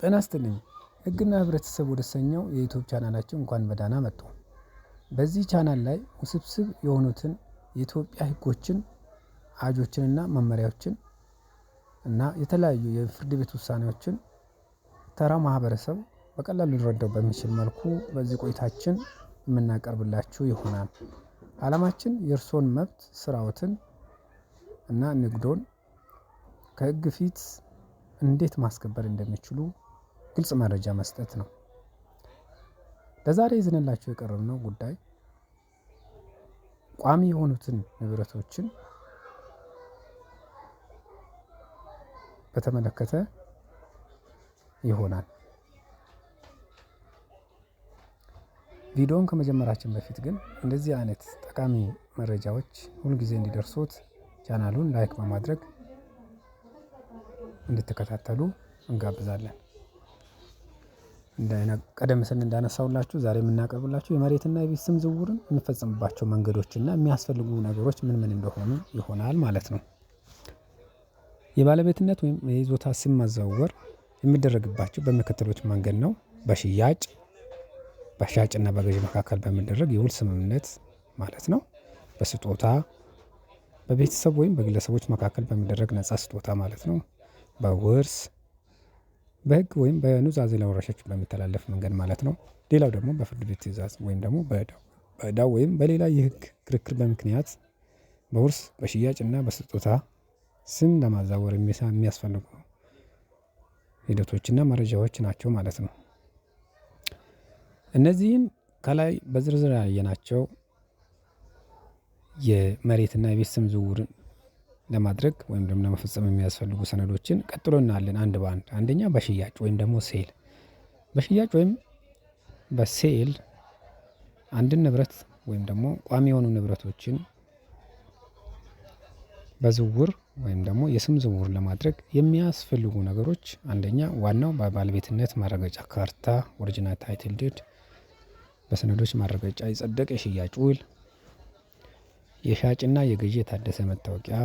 ጤና ይስጥልኝ። ህግና ህብረተሰብ ወደተሰኘው የ YouTube ቻናላችን እንኳን በደህና መጡ። በዚህ ቻናል ላይ ውስብስብ የሆኑትን የኢትዮጵያ ህጎችን፣ አዋጆችንና መመሪያዎችን እና የተለያዩ የፍርድ ቤት ውሳኔዎችን ተራ ማህበረሰብ በቀላሉ ሊረዳው በሚችል መልኩ በዚህ ቆይታችን የምናቀርብላችሁ ይሆናል። አላማችን የእርስዎን መብት፣ ስራዎትን እና ንግዶን ከህግ ፊት እንዴት ማስከበር እንደሚችሉ ግልጽ መረጃ መስጠት ነው። ለዛሬ ይዘንላችሁ የቀረብነው ጉዳይ ቋሚ የሆኑትን ንብረቶችን በተመለከተ ይሆናል። ቪዲዮውን ከመጀመራችን በፊት ግን እንደዚህ አይነት ጠቃሚ መረጃዎች ሁልጊዜ እንዲደርሶት ቻናሉን like በማድረግ እንድትከታተሉ እንጋብዛለን። ቀደም ስል እንዳነሳሁላችሁ ዛሬ የምናቀርብላችሁ የመሬትና የቤት ስም ዝውውርን የሚፈጸምባቸው መንገዶች እና የሚያስፈልጉ ነገሮች ምን ምን እንደሆኑ ይሆናል ማለት ነው። የባለቤትነት ወይም የይዞታ ስም ማዘዋወር የሚደረግባቸው በሚከተሉት መንገድ ነው። በሽያጭ፣ በሻጭና በገዢ መካከል በሚደረግ የውል ስምምነት ማለት ነው። በስጦታ፣ በቤተሰብ ወይም በግለሰቦች መካከል በሚደረግ ነፃ ስጦታ ማለት ነው። በውርስ፣ በህግ ወይም በኑዛዜ ለወራሾች በሚተላለፍ መንገድ ማለት ነው። ሌላው ደግሞ በፍርድ ቤት ትእዛዝ ወይም ደግሞ በዕዳ ወይም በሌላ የህግ ክርክር በምክንያት በውርስ፣ በሽያጭና በስጦታ ስም ለማዛወር የሚያስፈልጉ ሂደቶችና መረጃዎች ናቸው ማለት ነው። እነዚህን ከላይ በዝርዝር ያየናቸው የመሬትና የቤት ስም ዝውውርን ለማድረግ ወይም ደግሞ ለመፈጸም የሚያስፈልጉ ሰነዶችን ቀጥሎ እናያለን አንድ በአንድ። አንደኛ በሽያጭ ወይም ደግሞ sale። በሽያጭ ወይም በ sale አንድን ንብረት ወይም ደግሞ ቋሚ የሆኑ ንብረቶችን በዝውውር ወይም ደግሞ የስም ዝውውር ለማድረግ የሚያስፈልጉ ነገሮች አንደኛ ዋናው በባለቤትነት ማረጋገጫ ካርታ original title deed፣ በሰነዶች ማረጋገጫ የጸደቀ የሽያጭ ውል፣ የሻጭና የገዢ የታደሰ መታወቂያ፣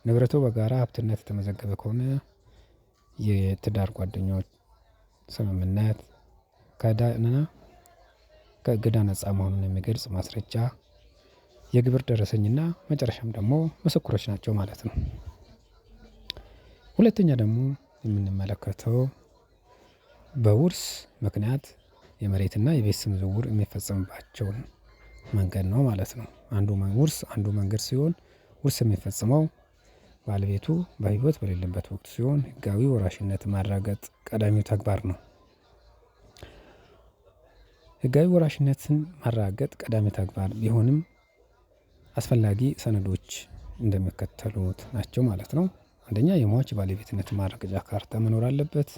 ንብረቱ በጋራ ሀብትነት የተመዘገበ ከሆነ የትዳር ጓደኞች ስምምነት፣ ከዕዳና ከእገዳ ነፃ መሆኑን የሚገልጽ ማስረጃ፣ የግብር ደረሰኝና መጨረሻም ደግሞ ምስክሮች ናቸው ማለት ነው። ሁለተኛ ደግሞ የምንመለከተው በውርስ ምክንያት የመሬትና የቤት ስም ዝውውር የሚፈጸምባቸውን መንገድ ነው ማለት ነው። አንዱ ውርስ አንዱ መንገድ ሲሆን ውርስ የሚፈጸመው ባለቤቱ በህይወት በሌለበት ወቅት ሲሆን ህጋዊ ወራሽነት ማረጋገጥ ቀዳሚው ተግባር ነው። ህጋዊ ወራሽነትን ማረጋገጥ ቀዳሚ ተግባር ቢሆንም አስፈላጊ ሰነዶች እንደሚከተሉት ናቸው ማለት ነው። አንደኛ የሟች ባለቤትነት ማረጋገጫ ካርታ መኖር አለበት።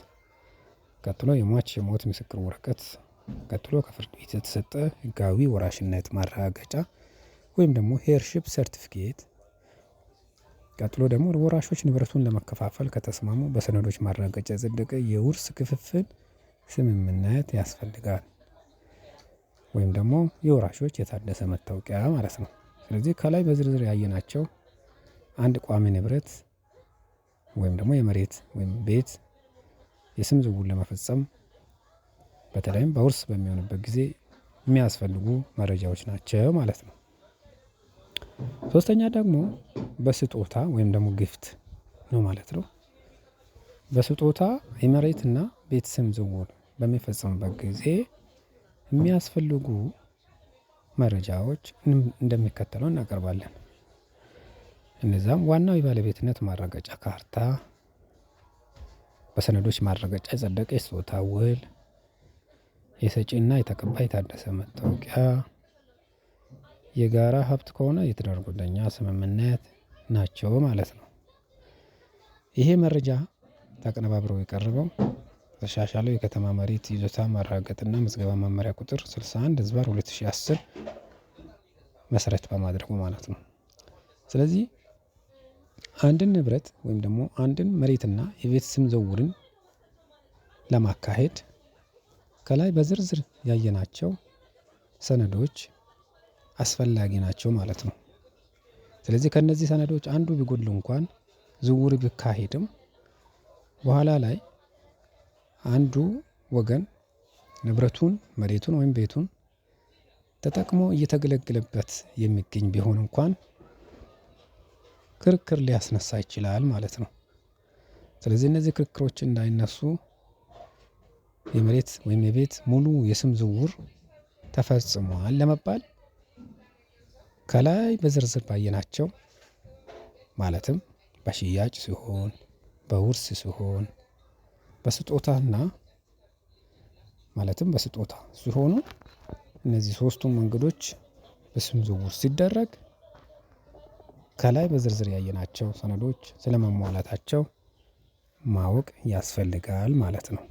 ቀጥሎ የሟች የሞት ምስክር ወረቀት፣ ቀጥሎ ከፍርድ ቤት የተሰጠ ህጋዊ ወራሽነት ማረጋገጫ ወይም ደግሞ heirship certificate፣ ቀጥሎ ደግሞ ወራሾች ንብረቱን ለመከፋፈል ከተስማሙ በሰነዶች ማረጋገጫ የጸደቀ የውርስ ክፍፍል ስምምነት ያስፈልጋል። ወይም ደግሞ የወራሾች የታደሰ መታወቂያ ማለት ነው። ስለዚህ ከላይ በዝርዝር ያየናቸው አንድ ቋሚ ንብረት ወይም ደግሞ የመሬት ወይም ቤት የስም ዝውውር ለመፈጸም በተለይም በውርስ በሚሆንበት ጊዜ የሚያስፈልጉ መረጃዎች ናቸው ማለት ነው። ሶስተኛ ደግሞ በስጦታ ወይም ደግሞ gift ነው ማለት ነው። በስጦታ የመሬትና ቤት ስም ዝውውር በሚፈጸምበት ጊዜ የሚያስፈልጉ መረጃዎች እንደሚከተለው እናቀርባለን። እነዛም ዋናው የባለቤትነት ማረጋገጫ ካርታ፣ በሰነዶች ማረጋገጫ የጸደቀ የስጦታ ውል፣ የሰጪና የተቀባይ የታደሰ መታወቂያ፣ የጋራ ሀብት ከሆነ የትዳር ጓደኛ ስምምነት ናቸው ማለት ነው። ይሄ መረጃ ተቀነባብሮ የቀረበው ተሻሻለው የከተማ መሬት ይዞታ ማረጋገጥና ምዝገባ መመሪያ ቁጥር 61/2010 መሰረት በማድረጉ ማለት ነው። ስለዚህ አንድን ንብረት ወይም ደግሞ አንድን መሬትና የቤት ስም ዝውውርን ለማካሄድ ከላይ በዝርዝር ያየናቸው ሰነዶች አስፈላጊ ናቸው ማለት ነው። ስለዚህ ከእነዚህ ሰነዶች አንዱ ቢጎድል እንኳን ዝውውር ቢካሄድም በኋላ ላይ አንዱ ወገን ንብረቱን መሬቱን ወይም ቤቱን ተጠቅሞ እየተገለገለበት የሚገኝ ቢሆን እንኳን ክርክር ሊያስነሳ ይችላል ማለት ነው። ስለዚህ እነዚህ ክርክሮች እንዳይነሱ የመሬት ወይም የቤት ሙሉ የስም ዝውውር ተፈጽሟል ለመባል ከላይ በዝርዝር ባየናቸው ማለትም በሽያጭ ሲሆን፣ በውርስ ሲሆን፣ በስጦታና ማለትም በስጦታ ሲሆኑ እነዚህ ሶስቱም መንገዶች በስም ዝውውር ሲደረግ ከላይ በዝርዝር ያየናቸው ሰነዶች ስለመሟላታቸው ማወቅ ያስፈልጋል ማለት ነው።